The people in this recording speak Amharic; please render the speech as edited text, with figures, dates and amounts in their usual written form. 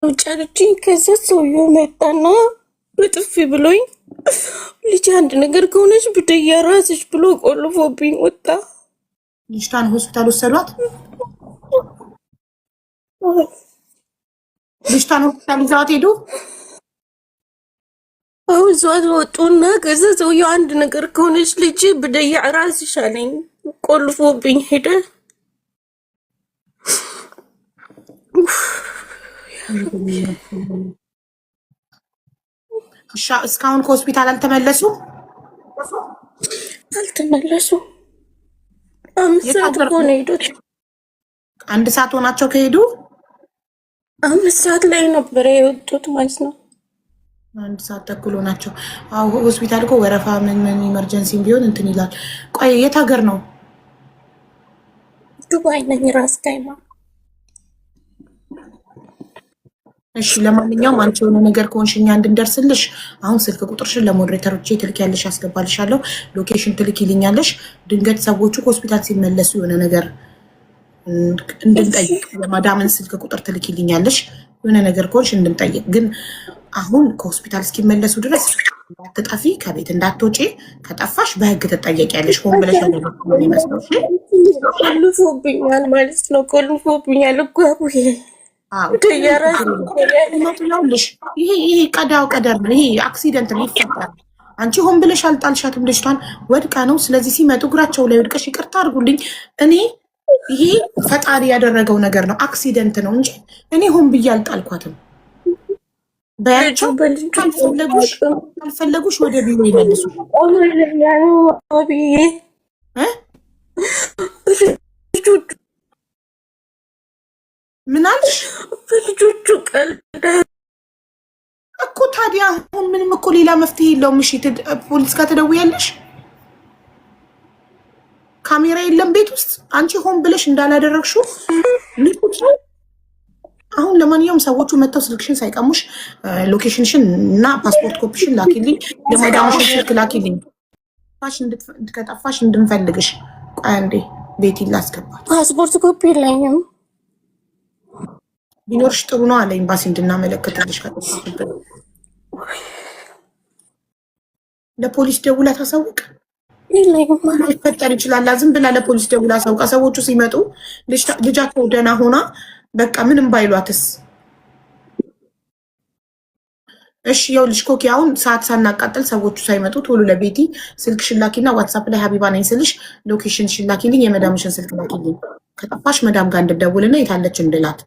ውጭ አለችኝ። ከዛ ሰውዬው መጣና በጥፊ ብሎኝ ልጅ አንድ ነገር ከሆነች ብደያ ራስሽ ብሎ ቆልፎብኝ ወጣ። ልጅቷን ሆስፒታል ወሰዷት። ልጅቷን ሆስፒታል ይዘዋት ሄዱ። አሁን እዟት ወጡና ከዛ ሰውዬው አንድ ነገር ከሆነች ልጅ ብደያ ራስሽ አለኝ። ቆልፎብኝ ሄደ። እስካሁን ከሆስፒታል አልተመለሱ አልተመለሱ። 5 ሰዓት እኮ ነው የሄዱት። 1 ሰዓት ሆናቸው ከሄዱ። 5 ሰዓት ላይ ነበረ የወጡት ማለት ነው። 1 ሰዓት ተኩል ሆናቸው። አዎ ሆስፒታል እኮ ወረፋ ምን ምን emergency ቢሆን እንትን ይላል። ቆይ የት ሀገር ነው? ዱባይ ነኝ። ራስ ካይማ። እሺ ለማንኛውም አንቺ የሆነ ነገር ከሆንሽ እኛ እንድንደርስልሽ አሁን ስልክ ቁጥርሽን ለ moderator ኦቼ ትልኪያለሽ፣ አስገባልሻለሁ። location ትልኪልኛለሽ። ድንገት ሰዎቹ ከሆስፒታል ሲመለሱ የሆነ ነገር እንድንጠይቅ የማዳምን ስልክ ቁጥር ትልኪልኛለሽ። የሆነ ነገር ከሆንሽ እንድንጠይቅ። ግን አሁን ከሆስፒታል እስኪመለሱ ድረስ እንዳትጠፊ፣ ከቤት እንዳትወጪ። ከጠፋሽ በህግ ትጠየቂያለሽ። ሆን ብለሽ ያደረግሽው ነው የሚመስለው። እሺ? ቆልፎብኛል ማለት ነው። ቆልፎብኛል እኮ አቡዬ። ይኸውልሽ ይሄ ቀዳው ቀደር ነው። ይሄ accident ነው፣ ይፈጠራል። አንቺ ሆን ብለሽ አልጣልሻትም፣ ልጅቷን ወድቃ ነው። ስለዚህ ሲመጡ እግራቸው ላይ ወድቀሽ ይቅርታ አድርጉልኝ፣ እኔ ይሄ ፈጣሪ ያደረገው ነገር ነው፣ accident ነው እንጂ እኔ ሆን ብዬ አልጣልኳትም በያቸው። ካልፈለጉሽ ወደ ቢሮ ይመልሱ። ምን አልሽ? በልጆቹ ቀልድ እኮ ታዲያ አሁን ምንም እኮ ሌላ መፍትሄ የለውም። እሺ ፖሊስ ጋር ትደውያለሽ። ካሜራ የለም ቤት ውስጥ። አንቺ ሆን ብለሽ እንዳላደረግሽው ንቁት ነው። አሁን ለማንኛውም ሰዎቹ መጥተው ስልክሽን ሳይቀሙሽ location ሽን እና ፓስፖርት ኮፒሽን ላኪልኝ፣ የማዳምሽን ስልክ ላኪልኝ። ከጠፋሽ እንድንፈልግሽ። ቆይ አንዴ ቤቲ ላስገባት። ፓስፖርት ኮፒ የለኝም። ቢኖርሽ ጥሩ ነው አለ ኤምባሲ እንድናመለክትልሽ። ከጠፋሽብን ለፖሊስ ደውላ ታሳውቅ። ሊፈጠር ይችላል። ዝም ብላ ለፖሊስ ደውላ አሳውቃ ሰዎቹ ሲመጡ ልጃቸው ደህና ሆና በቃ ምንም ባይሏትስ? እሺ ይኸውልሽ ኮኪ፣ አሁን ሰዓት ሳናቃጥል ሰዎቹ ሳይመጡ ቶሎ ለቤቲ ስልክሽን ላኪና ዋትሳፕ ላይ ሀቢባ ነኝ ስልሽ location ሽን ላኪልኝ፣ የመዳምሽን ስልክ ላኪልኝ። ከጠፋሽ መዳም ጋር እንድደውልና የታለች እንድላት።